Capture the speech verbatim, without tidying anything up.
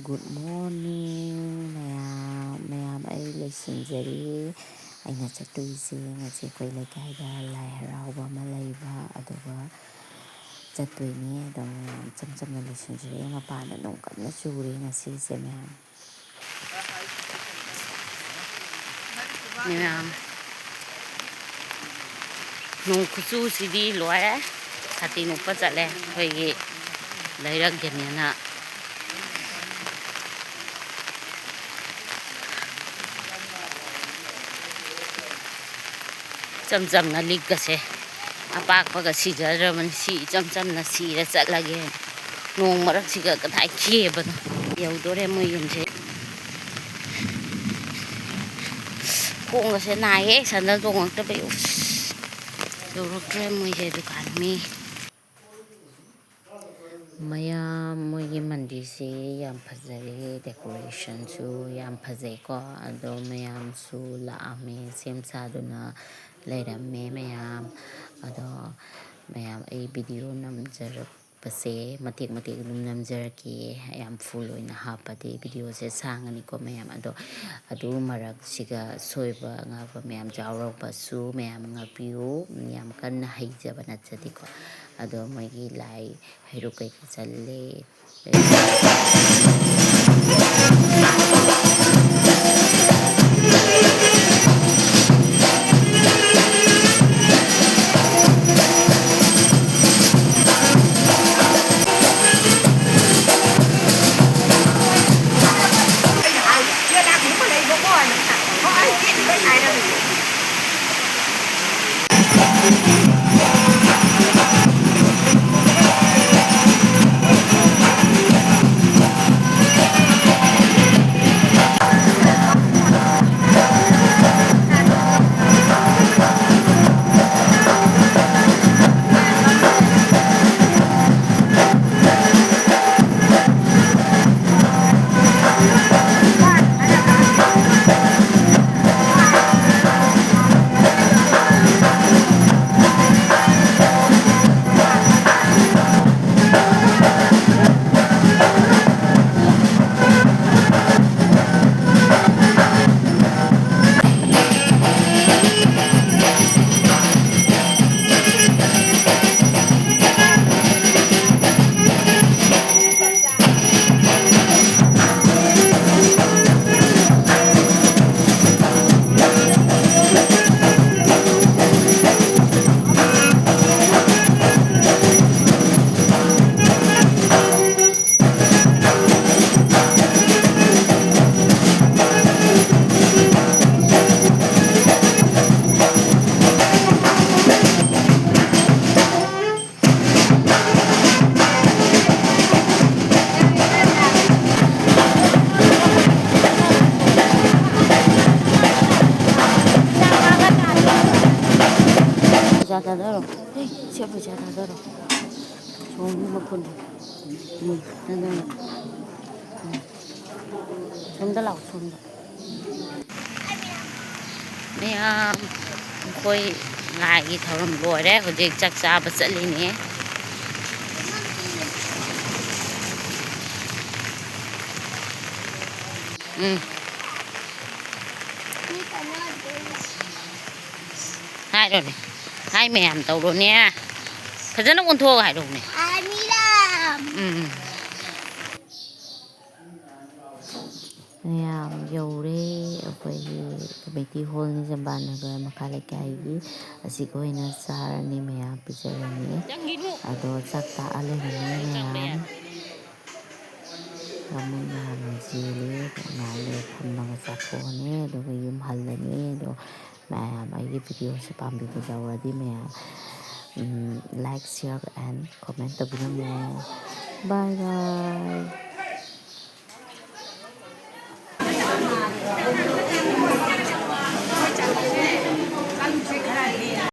Good morning ꯃꯌꯥꯝ꯫ ꯃꯌꯥꯝ, ꯑꯩ ꯂꯣꯏꯁꯤꯟꯖꯔꯤ꯫ ꯑꯩꯅ ꯆꯠꯇꯣꯏꯁꯦ ꯉꯁꯤ ꯑꯩꯈꯣꯏ ꯂꯩꯀꯥꯏꯗ ꯂꯥꯏ ꯍꯔꯥꯎꯕ ꯑꯃ ꯂꯩꯕ, ꯑꯗꯨꯒ ꯆꯠꯇꯣꯏꯅꯦ꯫ ꯑꯗꯣ ꯃꯌꯥꯝ ꯏꯆꯝ ꯆꯝꯅ ꯂꯣꯏꯁꯤꯟꯖꯔꯤ꯫ ꯃꯄꯥꯟꯗ ꯅꯣꯡ ꯀꯟꯅ ꯆꯨꯔꯤ ꯉꯁꯤꯁꯦ ꯃꯌꯥꯝ꯫ ꯃꯌꯥꯝ, ꯅꯣꯡ ꯈꯨꯆꯨꯁꯤꯗꯤ ꯂꯣꯏꯔꯦ꯫ ꯁꯥꯇꯤꯟ ꯎꯞꯄ ꯆꯠꯂꯦ ꯑꯩꯈꯣꯏꯒꯤ ꯂꯩꯔꯛꯀꯤꯅꯦꯅ꯫ ꯏꯆꯝ ꯆꯝꯅ ꯂꯤꯛꯀꯁꯦ ꯑꯄꯥꯛꯄꯒ ꯁꯤꯖꯗ꯭ꯔꯕꯅꯤ꯫ ꯁꯤ ꯏꯆꯝ ꯆꯝꯅ ꯁꯤꯔ ꯆꯠꯂꯒꯦ꯫ ꯅꯣꯡ ꯃꯔꯛꯁꯤꯒ ꯀꯗꯥꯏ ꯀꯦꯕꯅꯣ꯫ ꯌꯧꯗꯣꯔꯦ ꯃꯣꯏ ꯌꯨꯝꯁꯦ꯫ ꯈꯣꯡꯒꯁꯦ ꯅꯥꯏꯍꯦ, ꯁꯦꯟꯗꯜ ꯇꯣꯡꯉꯛꯇꯕꯩ꯫ ꯎꯁ, ꯌꯧꯔꯛꯇ꯭ꯔꯦ ꯃꯣꯏꯁꯦ, ꯗꯨꯀꯥꯟ ꯃꯤ꯫ ꯃꯌꯥꯝ, ꯃꯣꯏꯒꯤ ꯃꯟꯗꯤꯔꯁꯤ ꯌꯥꯝ ꯐꯖꯔꯦ, decorationꯁꯨ ꯌꯥꯝ ꯐꯖꯩꯀꯣ꯫ ꯑꯗꯣ ꯃꯌꯥꯝꯁꯨ ꯂꯥꯛꯑꯝꯃꯦ, ꯁꯦꯝ ꯁꯥꯗꯨꯅ ꯂꯩꯔꯝꯃꯦ ꯃꯌꯥꯝ꯫ ꯑꯗꯣ ꯃꯌꯥꯝ, ꯑꯩ video ꯅꯝꯖꯔꯛꯄꯁꯦ ꯃꯇꯦꯛ ꯃꯇꯦꯛ ꯑꯗꯨꯝ ꯅꯝꯖꯔꯛꯀꯦ, ꯌꯥꯝ full ꯑꯣꯏꯅ ꯍꯥꯞꯄꯗꯤ videoꯁꯦ ꯁꯥꯡꯉꯅꯤꯀꯣ ꯃꯌꯥꯝ꯫ ꯑꯗꯣ ꯑꯗꯨ ꯃꯔꯛꯁꯤꯒ ꯁꯣꯏꯕ ꯉꯥꯛꯄ ꯃꯌꯥꯝ ꯌꯥꯎꯔꯛꯄꯁꯨ ꯃꯌꯥꯝ ꯉꯥꯛꯄꯤꯌꯨ꯫ ꯌꯥꯝ ꯀꯟꯅ ꯍꯩꯖꯕ ꯅꯠꯆꯗꯦꯀꯣ꯫ ꯑꯗꯣ ꯃꯣꯏꯒꯤ ꯂꯥꯏ ꯍꯩꯔꯨꯛ ꯀꯩꯀꯩ ꯆꯜꯂꯦ꯫ ꯄꯩꯁꯥ ꯊꯥꯗꯔꯣ꯫ ꯁꯣꯝꯒꯤ ꯃꯈꯨꯟꯗꯣ꯫ ꯎꯝ, ꯊꯥꯗꯔꯣ꯫ ꯎꯝ꯫ ꯁꯣꯝꯗ ꯂꯥꯛꯑꯣ, ꯁꯣꯝꯗ꯫ ꯃꯌꯥꯝ, ꯑꯩꯈꯣꯏ ꯂꯥꯏꯒꯤ ꯊꯧꯔꯝ ꯂꯣꯏꯔꯦ꯫ ꯍꯧꯖꯤꯛ ꯆꯥꯛ ꯆꯥꯕ ꯆꯠꯂꯤꯅꯦ꯫ ꯎꯝ꯫ ꯍꯥꯏꯔꯣꯅꯦ꯫ ꯍꯥꯏ ꯃꯌꯥꯝ ꯇꯧꯔꯣꯅꯦ꯫ ꯐꯖꯅ ꯑꯣꯟꯊꯣꯛꯑꯒ ꯍꯥꯏꯔꯛꯎꯅꯦ꯫ ꯑꯅꯤꯔꯛ꯫ ꯎꯝ꯫ ꯃꯌꯥꯝ ꯌꯧꯔꯦ꯫ ꯑꯩꯈꯣꯏꯒꯤ community hall ꯅꯤ, ꯆꯝꯕꯥ ꯅꯒꯔ ꯃꯈꯥ ꯂꯩꯀꯥꯏꯒꯤ꯫ ꯑꯁꯤꯒ ꯑꯣꯏꯅ ꯆꯥꯔꯅꯤ, ꯃꯌꯥꯝ ꯄꯤꯖꯔꯅꯤ꯫ ꯑꯗꯣ ꯆꯥꯛ ꯇꯥꯛꯑ ꯂꯩꯔꯝꯃꯦ ꯃꯌꯥꯝ꯫ ꯕꯥꯃꯣꯟ ꯃꯌꯥꯝꯅ ꯆꯦꯜꯂꯦ꯫ ꯉꯥꯏꯍꯥꯛ ꯂꯩꯔ ꯐꯝꯃꯒ ꯆꯥꯊꯣꯛꯑꯅꯤ, ꯑꯗꯨꯒ ꯌꯨꯝ ꯍꯜꯂꯅꯤ꯫ ꯑꯗꯣ ꯃꯌꯥꯝ ꯑꯩꯒꯤ video ꯁꯦ ꯄꯥꯝꯕꯤꯕ ꯌꯥꯎꯔꯗꯤ ꯃꯌꯥꯝ, ꯎꯝ, like, share and comment ꯇꯧꯕꯤꯔꯝꯃꯣ꯫ Bye bye꯫